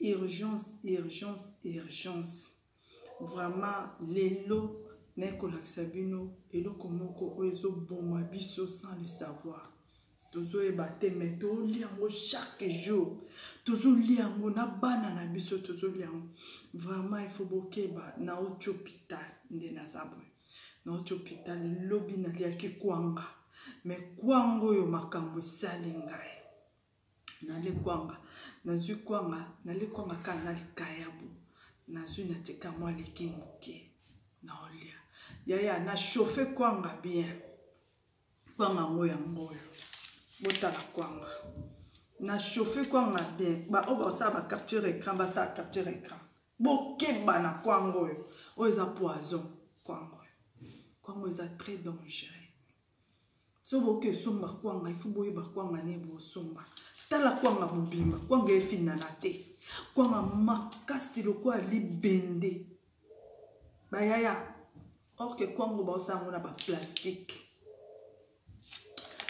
Urgence, urgence, urgence. Vraiment lelo naye kolakisa bino eloko moko oyo ezoboma biso sans le savoir. Tozoyeba te mais tolia yango chaque jour. Tozolia yango na bana na biso tozolia yango. Vraiment il faut bokeba na oti hôpital nde naza boye. Na oti hôpital lobi naliaki kwanga. Mais kwanga oyo makambo esali ngai. Nale kwanga, nazwi kwanga, nale kwanga kaka na likayabu. Nazwi natika mwa leki moke naolia. Yaya na chauffe kwanga bien. Kwanga yango yango oyo. Botala kwanga. Na chauffe kwanga bien. Ba oyo basala ba capture écran, basala capture écran. Bokeba na kwanga oyo. Oyo eza poison kwanga oyo. Kwanga eza très dangereux. So boke esomba kwanga, il faut boyeba kwanga ne bosomba. Tala kwanga mobimba, kwanga efinana te. Kwanga makasi lokola libende. Bayaya, or que kwango baosala yango na ba plastique.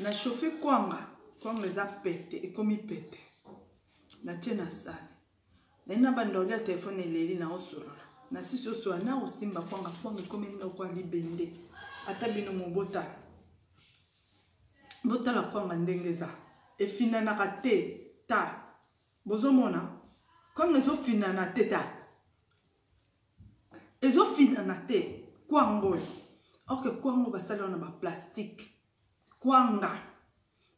Na chauffe kwanga, kwanga eza pete, ekomi pete. Natie na sani. Naye na banda olia telefone eleli na osolola. Na sisi osola na osimba kwanga, kwanga ekomi nga kwa libende. Ata bino mobotala. Botala kwanga ndenge eza. Efinanaka te, ta. Bozomona? Kwanga ezofinana te, ta. Ezofinana te, kwanga oyo. Or que kwanga basali wana ba plastique. Kwanga.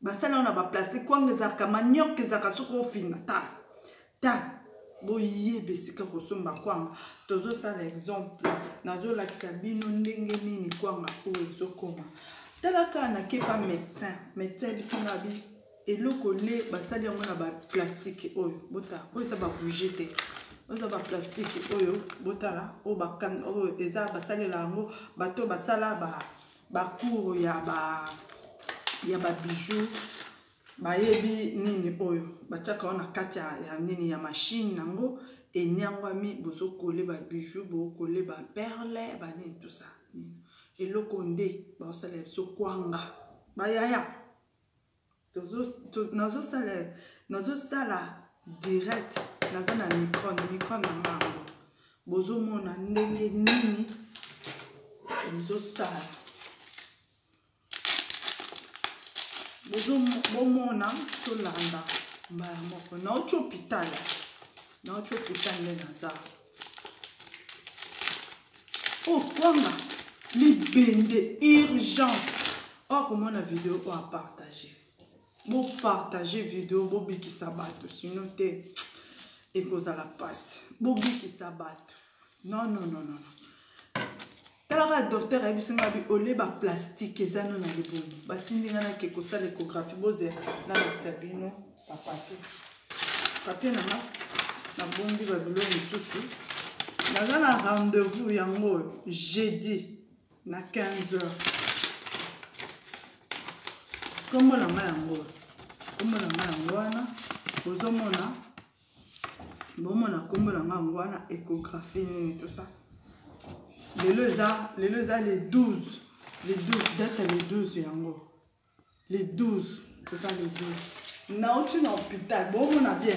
Basali wana ba plastique, kwanga ezalaka manioc ezalaka soki ofina, tala. Tala. Boyeba esika kosomba kwanga. Tozosala exemple, nazolakisa bino ndenge nini kwanga oyo ezokoma. Tala kaka na kepa médecin, médecin ayebisi nga bi eloko le basali yango na ba plastique oyo. Botala, oyo eza ba bougie te. Oyo eza ba plastique oyo, botala, oyo ba kan, oyo eza basalela yango bato basala ba ba cours ya ba ya ba bijoux. Bayebi nini oyo batiaka wana kati ya nini ya machine nango enyangwami, bozokole ba bijoux, bokole ba perle, ba nini tout ça. Eloko nde baosalela biso kwanga. Bayaya, nazosala, nazosala direct, naza na micro, micro na ngango. Bozomona ndenge nini ezosala. Bomona tolanda mbala moko. Nauti hôpital. Nauti hôpital nde naza. Oh, kwanga libende urgence. Oh, komona video oyo a partager. Bo partager video, bobikisa bato, sinon te ekozala passe. Bobikisa bato. Non, non, non, non. Talaka docteur ayebisi nga bi ole ba plastique eza no na libumu. Batindi nga na ke kosala échographie, bozela na lakisa bino ba papier. Papier na nga nabombi ba biloko mosusu. Naza na rendez-vous yango jeudi na 15 heures. Kombo na nga yango. Kombo na nga yango wana. Bozomona. Bomona kombo na nga yango wana, échographie nini tout ça. Lelo eza, lelo eza le 12, le 12, date ya le 12 yango. Le 12, tout ça le 12. Nauti na hôpital, bomona bien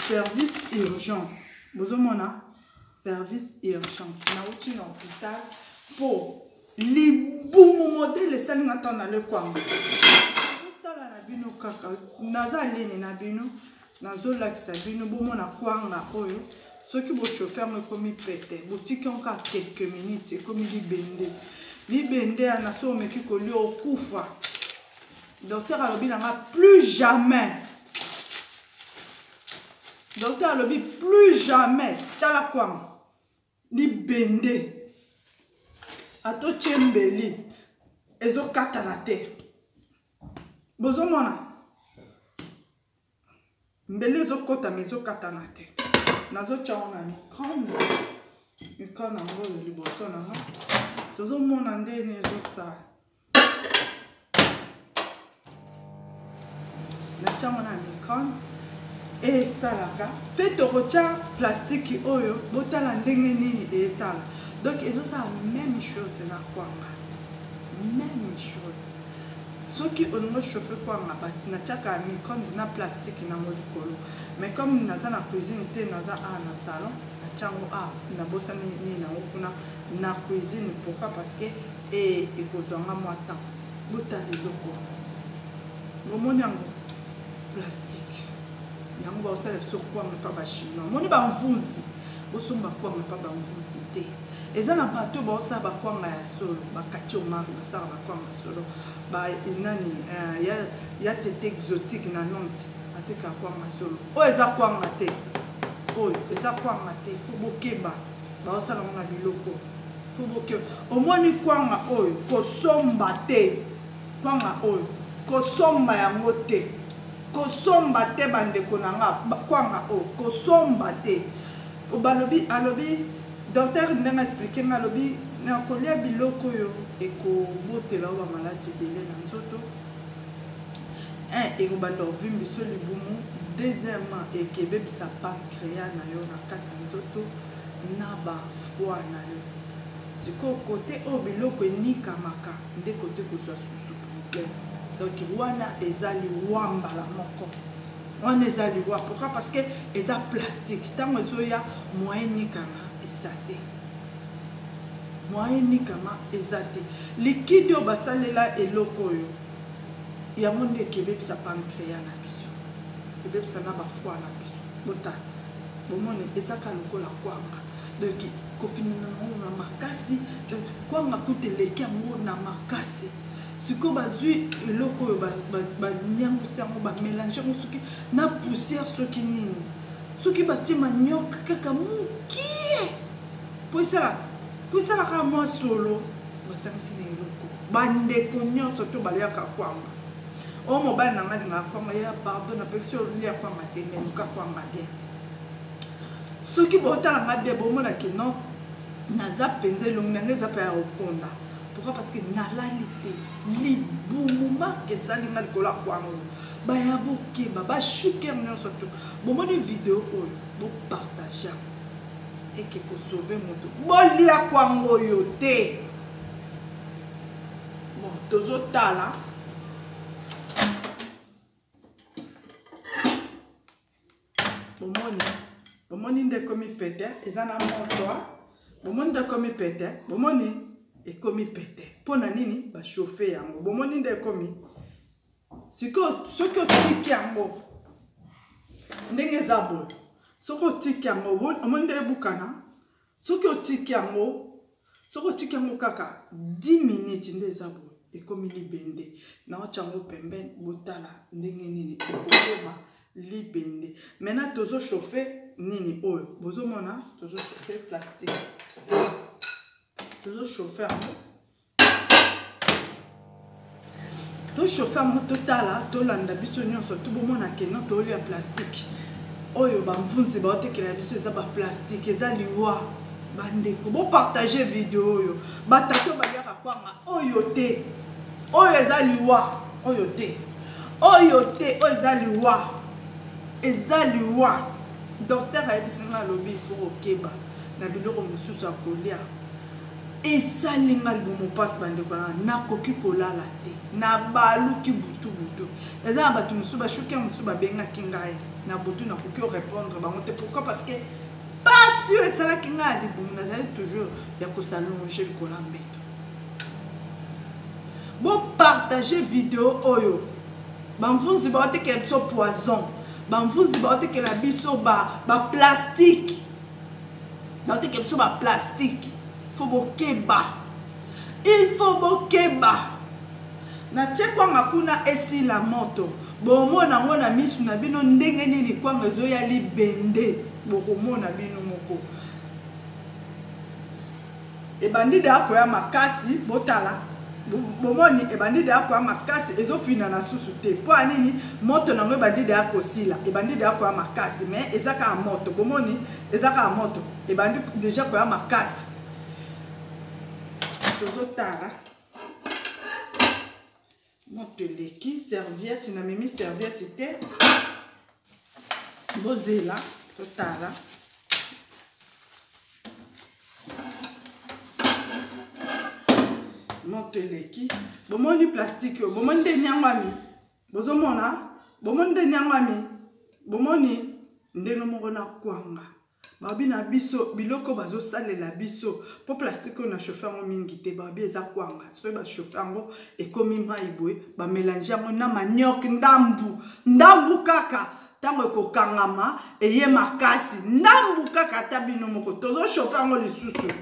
service urgence. Bozomona service urgence. Nauti na hôpital po libumu modèle esali nga ntango nale kwanga. Nazosala na bino kaka, naza leni na bino, nazolakisa bino bomona kwanga oyo. Soki bo chauffer yango ekomi pete, botiki yango kaka quelques minutes ekomi libende. Libende wana soki omeki kolia okufa. Docteur alobi na nga plus jamais. Docteur alobi plus jamais. Tala kwanga libende atotie mbeli ezokatana te. Bozomona mbeli ezokota me ezokatana te. Nazotia yango na micro-ondes, micro-ondes yango oyo liboso na nga, tozomona ndenge ezosala. Natia yango na micro-ondes esalaka pe tokotia plastique oyo, botala ndenge nini esala. Donc ezosala même chose na kwanga, même chose. Soki olingi ochauffe kwanga, natiaka micro-ondes na plastique nango likolo. Mais comme naza na cuisine te, naza awa na salon, natia yango awa, nabosani nini nango kuna na cuisine. Pourquoi? Parce que ekozwa nga mwa temps. Botala eloko bomoni yango plastique yango baosala biso kwanga mpa bachinois. Omoni bamvunzi, bosomba kwanga mpa bamvunzi te. Eza na bato baosala bakwanga ya solo, bakati omari basala bakwanga solo, ba nani ya tete exotique na Nantes ateka kwanga solo. Oyo eza kwanga te, oyo eza kwanga te. Fo bokeba, baosala yango na biloko. Fo bokeba. Omoni kwanga oyo kosomba te, kwanga oyo kosomba yango te, kosomba te bandeko na nga, kwanga oyo kosomba te. Balobi, alobi docteur ndenge expliquer nga, alobi na kolia biloko oyo ekobotela oyo bamaladi ebele na nzoto. Un, ekobanda ovimbiso libumu. Deuxièmement, ekebebisa pancréas na yo na kati ya nzoto na bafoie na yo. Sikoyo kote oyo biloko enikamaka nde kote kozwa susu problème. Donc wana eza liwa mbala moko, wana eza liwa. Pourquoi? Parce que eza plastique. Ntango ezoya, moyen nikama eza te, moyen nikama eza te. Liquide oyo basalela eloko oyo, yango nde ekebebisa pancréas na biso, ebebisa na bafoie na biso. Botala, bomoni ezaka lokola kwanga. Donc kofinana nango na makasi, donc kwanga kuta eleki yango na makasi. Sikoyo bazwi eloko oyo baniangusi yango, bamélange yango soki na poussière, soki nini, soki batie manioc kaka mokie po esalaka mwa solo, basangisi na eloko. Bandeko nyonso to baliaka kwanga, oyo mobali na nga alingaka kwanga ya, pardon, napekisi olia kwanga te, mais luka kwanga bien. Soki botala nga bien, bomonake non, naza mpenza elongi na nga eza mpe ya kokonda. Pourquoi? Parce que nalali te, libumu marke esali nga likolo ya kwango. Baya bokeba, bashuker nyonso to bomoni video oyo, bopartage yango, eke kosauve moto. Bolia kwango oyo te. Bon, tozotala bomoni, bomoni nde ekomi pete, eza na moto. Bomoni nde ekomi pete, bomoni ekomi pete. Mpo na nini? Bachauffe yango. Bomoni nde ekomi sikoyo. Soki otiki yango ndenge eza boye, soki otiki yango, omoni nde ebukana. Soki otiki yango, soki otiki yango kaka 10 minutes, nde eza boye, ekomi libende. Naotya yango pembeni, botala ndenge nini ekokoma libende. Maintenant tozochauffe nini oyo bozomona, tozochauffe plastique, tozochauffe yango, tochauffe yango. Totala, tolanda biso nyonso to bomona keno tolia plastique oyo bamvunzi baotekela biso, eza baplastique, eza liwa. Bandeko, bopartage video oyo. Batata baliaka kwanga oyo te, oyo eza liwa. Oyo te, oyo te, oyo eza liwa, eza liwa. Docteur ayebisi nga, alobi ifo kokeba na biloko mosusu ya kolia. Esali nga libumu mpasi, bandeko na, nakoki kolala te, nabaluki butu butu. Eza na bato mosusu, bashuki ya mosusu babengaki ngai na butu, nakoki korépondre bango te. Pourquoi? Parce que pasi oyo esalaki ngai ya libumu, nazali toujours ya kosalonge likolo ya mbeto. Bopartage video oyo. Bamvunzi baotekela biso poison, bamvunzi baotekela biso baplastique, baotekela biso baplastique. Fo bokeba, il faut bokeba. Natie kwanga kuna esila moto, bomona yango na misu na bino ndenge nini kwanga ezoya libende. Bokomona bino moko, ebandi deya koya makasi. Botala, bomoni ebandi deya koya makasi, ezofina na susu te. Mpo ya nini? Moto nango ebandi deya kosila, ebandi deya koya makasi, mais eza kaka moto. Bomoni, eza kaka moto, ebandi deja koya makasi. Tozotala moto eleki. Serviette, namemi serviette te, bozela totala. Moto eleki. Bomoni plastique oyo, bomoni nde niangwami. Bozomona? Bomoni nde niangwami. Bomoni ndenge moko na kwanga. Babi na biso biloko bazosalela biso mpo plastique oyo na chauffe yango mingi te, babi eza kwanga. Soki ba chauffe yango ekomi mai boye, ba mélange yango na manioc ndambu ndambu kaka ntango ekokangama eye makasi ndambu kaka. Ata bino moko tozochauffe yango lisusu,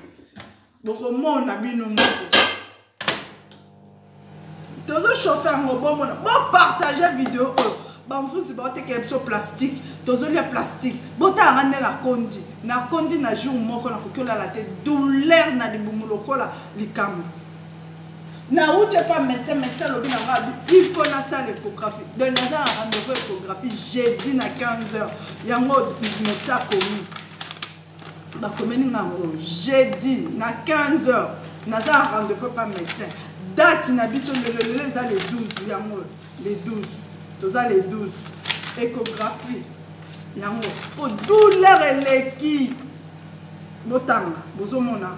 bokomona bino moko tozochauffe yango, bomona. Bopartage video oyo. Bamfuzi baotekela biso plastique, tozolia plastique. Botalanga nde nakondi, nakondi na jour moko nakoki olala te, douleur na libumu lokola likambo. Nauti epa médecin, médecin alobi na nga il faut nasala échographie. Donc naza na rendez-vous échographie jeudi na 15 heures. Yango médecin akomi, bakomeli nga yango jeudi na 15 heures, naza na rendez-vous pa médecin. Date na biso lelo, lelo eza le 12. Yango le 12, toza le 12, échographie yango po douleur eleki. Botanga, bozomona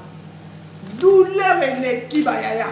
douleur eleki, bayaya.